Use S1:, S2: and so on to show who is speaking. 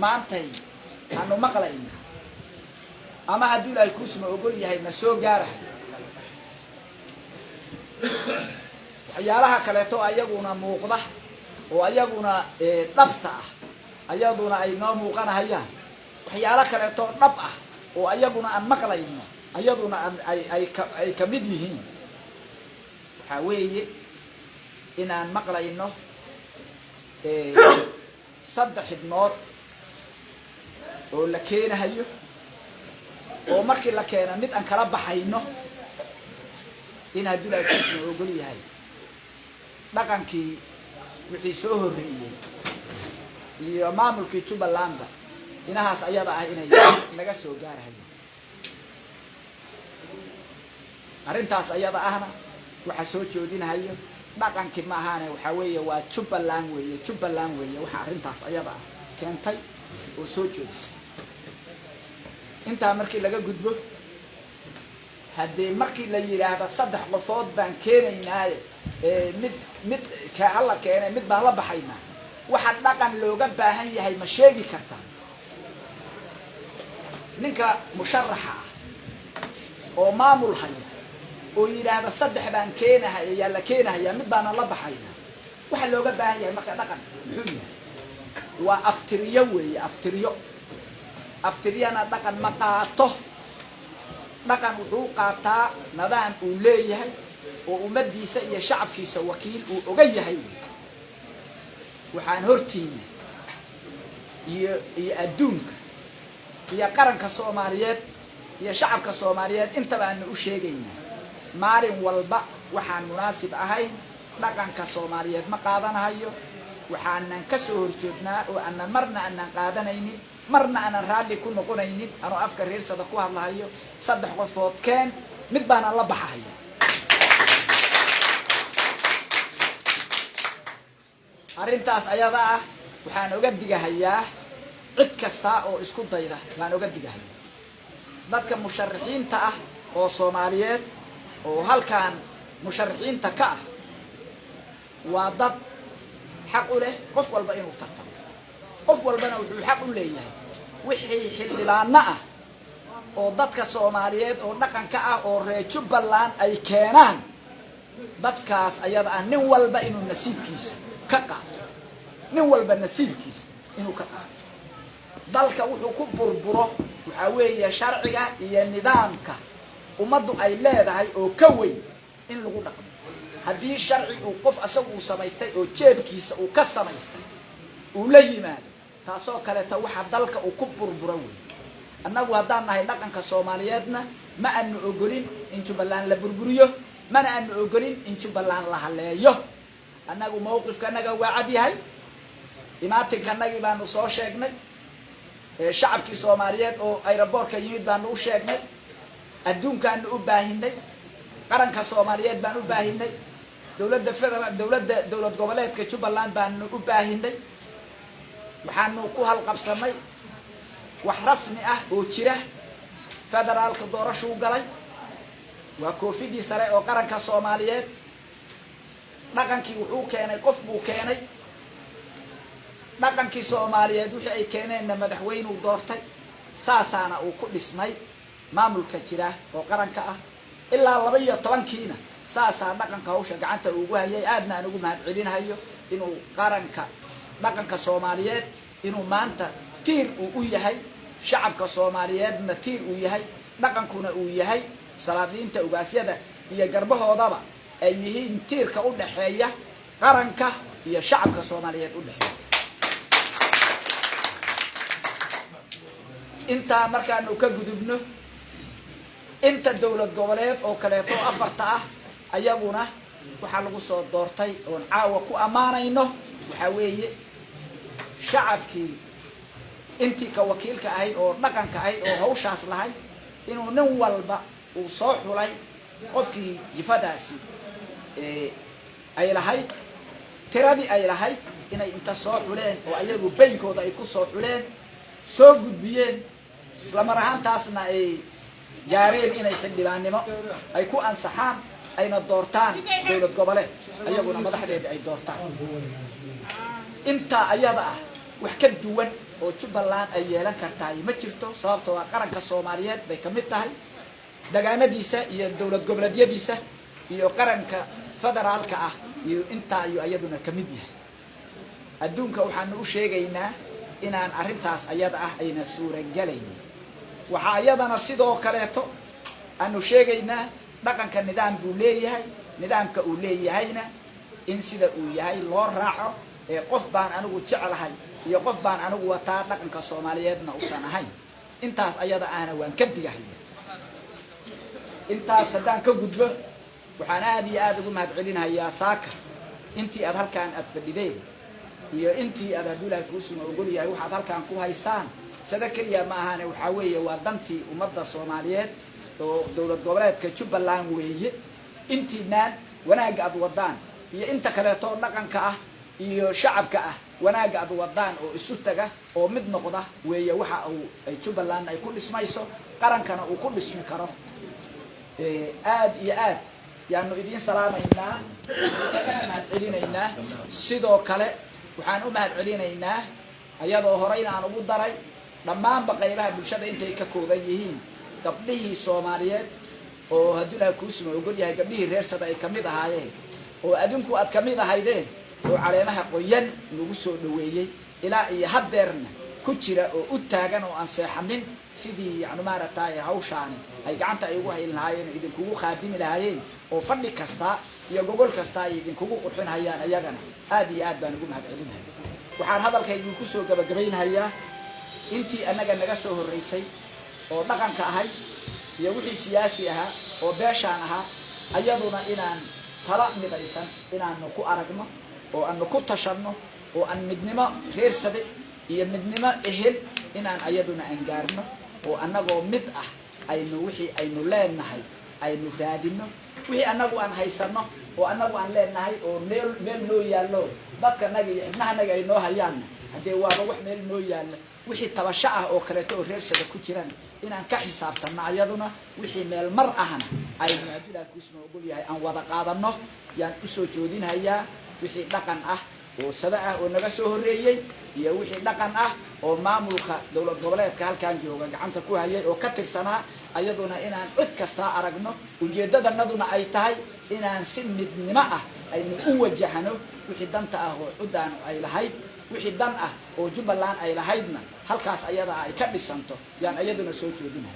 S1: Maantay aanu maqlayna ama hadduu Ilaahay kuusma ogol yahay na soo gaarahay. Waxyaalaha kaleeto ayaguna muuqda oo ayaguna dhabta ah, ayaduna ay noo muuqanahayaan, waxyaalo kaleeto dhab ah oo ayaguna aan maqlayno, ayaduna ay kamid yihiin, waxaa weeye inaan maqlayno 3 xibnood oo la keenahayo, oo markii la keena mid aan kala baxayno, in hadduu Ilaahay kuusma ogol yahay dhaqankii wixii soo horreeyey iyo maamulkii Jubbalandba inahaas ayada ah inay naga soo gaarahayo. Arrintaas ayada ahna waxaa soo joodinahayo dhaqankii ma ahaane, waxaa weeye waa Jubbaland weeye, Jubbaland weeye waxaa arrintaas ayada ah keentay oo soo joodisay. Intaa markii laga gudbo, haddii markii la yidhaahda 3 qofood baan keenaynaaye, mid mid ka hala keenay, mid baan la baxaynaa, waxa dhaqan looga baahan yahay ma sheegi kartaa? Ninka musharaxa ah oo maamul haya oo yidhaahda 3 baan keenahay, ayaa la keenahayaa, mid baana la baxaynaa, waxa looga baahan yahay marka dhaqan muxuu yahay? Waa aftiriyo weeye, aftiriyo. Aftiriyana dhaqan ma qaato. Dhaqan wuxuu qaataa nidaam uu leeyahay oo ummaddiisa iyo shacabkiisa wakiil uu oga yahay. Waxaan hortiina iyo adduunka iyo qaranka Soomaaliyeed iyo shacabka Soomaaliyeed intaba aanu u sheegaynaa, maalin walba waxaan munaasib ahayn dhaqanka Soomaaliyeed ma qaadanahayo. Waxaanan ka soo horjeednaa oo aanan marna aanan qaadanaynin, marna aanan raalli ku noqonaynin, anoo afka reersada ku hadlahayo, 3 qofood keen, mid baanaan la baxahaya. Arrintaas ayada ah waxaan oga digahayaa cid kasta oo isku dayda, waan oga digahayaa dadka musharaxiinta ah oo Soomaaliyeed oo halkan musharaxiinta ka ah. Waa dad xaq u leh qof walba inuu tartamo, qof walbana wuxuu xaq u leeyahay wixii xildhibaano ah oo dadka Soomaaliyeed oo dhaqanka ah oo reer Jubbaland ay keenaan, dadkaas ayada ah nin walba inuu nasiibkiisa ka qaato, nin walba nasiibkiisa inuu ka qaato. Dalka wuxuu ku burburo waxaa weeye sharciga iyo nidaamka ummaddu ay leedahay oo ka weyn in lagu dhaqmo. Haddii sharci uu qof asagu uu samaystay oo jeebkiisa uu ka samaystay uu la yimaado, taasoo kaleeta waxa dalka uu ku burburo wey. Annagu haddaan nahay dhaqanka Soomaaliyeedna ma aanu ogolin in Jubbaland la burburiyo, mana aanu ogolin in Jubbaland la haleeyo. Annagu mawqifkanaga waa cad yahay, imaatinkanagii baanu soo sheegnay, shacabkii Soomaaliyeed oo aeroboortka yimid baanu u sheegnay, adduunkaanu u baahinay, qaranka Soomaaliyeed baan u baahinay, dowladda federal, dowladda dowlad goboleedka Jubbaland baanu u baahinay. Waxaanu ku halqabsanay wax rasmi ah oo jira. Federaalka doorashuu galay, waa koofidii sare oo qaranka Soomaaliyeed. Dhaqankii wuxuu keenay qof buu keenay, dhaqankii Soomaaliyeed wixii ay keeneenna madaxweynuu doortay, saasaana uu ku dhismay maamulka jira oo qaranka ah. Ilaa 12-kiina saasaa dhaqanka hawsha gacanta ugu hayay. Aadna aan ugu mahadcelinahayo inuu qaranka dhaqanka Soomaaliyeed inuu maanta tiir uu u yahay shacabka Soomaaliyeedna, tiir uu yahay dhaqankuna uu yahay salaadiinta, ugaasyada iyo garbahoodaba ay yihiin tiirka u dhexeeya qaranka iyo shacabka Soomaaliyeed u dhexeeya. Intaa markaanu ka gudubno, inta dowlad goboleed oo kaleeto 4 ah ayaguna waxaa lagu soo doortay oon caawa ku ammaanayno waxaa weeye shacabkii intii ka wakiilka ahayd oo dhaqanka ahayd oo hawshaas lahayd inuu nin walba uu soo xulay qofkii jifadaasi ay lahayd, tiradii ay lahayd inay inta soo xuleen oo ayagu baynkooda ay ku soo xuleen, soo gudbiyeen, isla mar ahaantaasna ay gaareen inay xildhibaannimo ay ku ansaxaan, ayna doortaan dowlad goboleed, ayaguna madaxdeeda ay doortaan. Intaa ayada ah Wax ka duwan oo Jubbaland ay yeelan kartahay ma jirto, sababtoo ah qaranka Soomaaliyeed bay ka mid tahay, dagaanadiisa iyo dowlad goboleedyadiisa iyo qaranka federaalka ah iyo intaa ayuu iyaduna ka mid yahay. Adduunka waxaanu u sheegaynaa inaan arrintaas ayada ah ayna suuragalaynin. Waxaa iyadana sidoo kaleeto aanu sheegaynaa dhaqanka nidaam buu leeyahay, nidaamka uu leeyahayna in sida uu yahay loo raaco, ee qof baan anigu jeclahay iyo qof baan anigu wataa dhaqanka Soomaaliyeedna usan ahayn. Intaas ayada ahna waan ka digahaya. Intaas haddaan ka gudbo, waxaan aada iyo aada ugu mahad celinahayaa saaka intii aad halkaan aad fadhideen iyo intii aad, hadduu Ilahay kuusuma ogol yahay, waxaad halkaan ku haysaan sada keliya ma ahane, waxaa weeye waa dantii ummadda Soomaaliyeed oo dowlad goboleedka Jubbaland weeye. Intiinaan wanaagga aad wadaan iyo inta kaleeto dhaqanka ah iyo shacabka ah, wanaagga aad wadaan oo isu taga oo mid noqda weeye waxa uu ay Jubbaland ay ku dhismayso, qarankana uu ku dhismi karo. Aad iyo aad yaanu idiin salaamaynaa, kagana mahad celinaynaa. Sidoo kale waxaan u mahad celinaynaa, ayadoo horeyna aan ugu daray, dhammaanba qaybaha bulshada intay ka kooban yihiin, gabdhihii Soomaaliyeed oo hadduu Ilahay kuusuma ogol yahay gabdhihii reersada ay kamid ahaayeen oo adinku aad kamid ahaydeen oo caleemaha qoyan nagu soo dhaweeyey, ilaa iyo haddeerna ku jira oo u taagan oo aan seexanin sidii yani maaragtay hawshaani ay gacanta ay ugu hayn lahaayeen oo idinkugu khaadimi lahaayeen oo fadhi kasta iyo gogol kasta ay idinkugu qurxinhayaan, ayagana aad iyo aad baan ugu mahad celinaya. Waxaan hadalkaygii kusoo gabagabaynhayaa intii annaga naga soo horreysay oo dhaqanka ahayd iyo wixii siyaasi ahaa oo beeshaan ahaa, ayaduna inaan tala midaysan inaanu ku aragno oo aanu ku tashanno oo aan midnimo reersade iyo midnimo ehel inaan ayaduna aan gaarno oo annagoo mid ah aynu wixii aynu leenahay aynu raadino, wixii annagu aan haysano oo annagu aan leenahay oo meel meel noo yaallo, dadkanaga iyo xibnahanaga ay noo hayaanna, haddee waaba wax meel noo yaalla. Wixii tabasho ah oo kaleeto oo reersada ku jiraan inaan ka xisaabtanno, ayaduna wixii meel mar ahna aynu, hadduu Ilahay kuusma ogol yahay, aan wada qaadano yaan usoo joodinhayaa. Wixii dhaqan ah oo sada ah oo naga soo horreeyey iyo wixii dhaqan ah oo maamulka dowlad goboleedka halkan jooga gacanta ku hayay oo ka tirsanaa, ayaduna inaan cid kastaa aragno, ujeeddadanaduna ay tahay inaan si midnimo ah aynu u wajahno wixii danta ah oo cuddaanu ay lahayd, wixii dan ah oo Jubbaland ay lahaydna halkaas ayada ay ka dhisanto yaan iyaduna soo joodinaya.